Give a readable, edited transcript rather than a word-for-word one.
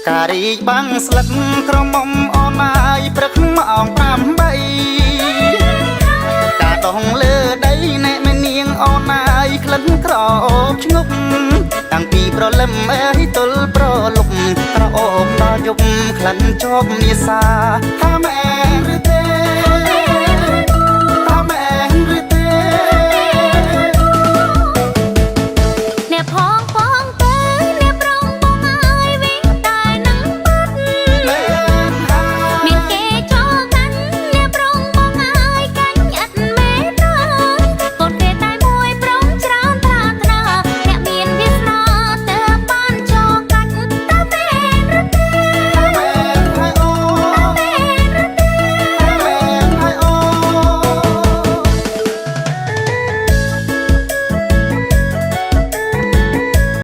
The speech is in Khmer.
ការីបាំងស្លឹកក្រមុំអូនអាយព្រឹកម៉ោង8កាដងលើដីណែមេនាងអូនអាយក្លិនក្រអូបឈ្ងប់តាំងពីប្រលឹមអើយទល់ប្រលប់ក្រអូបដល់យប់ក្លិនជាប់នេសាថាមែ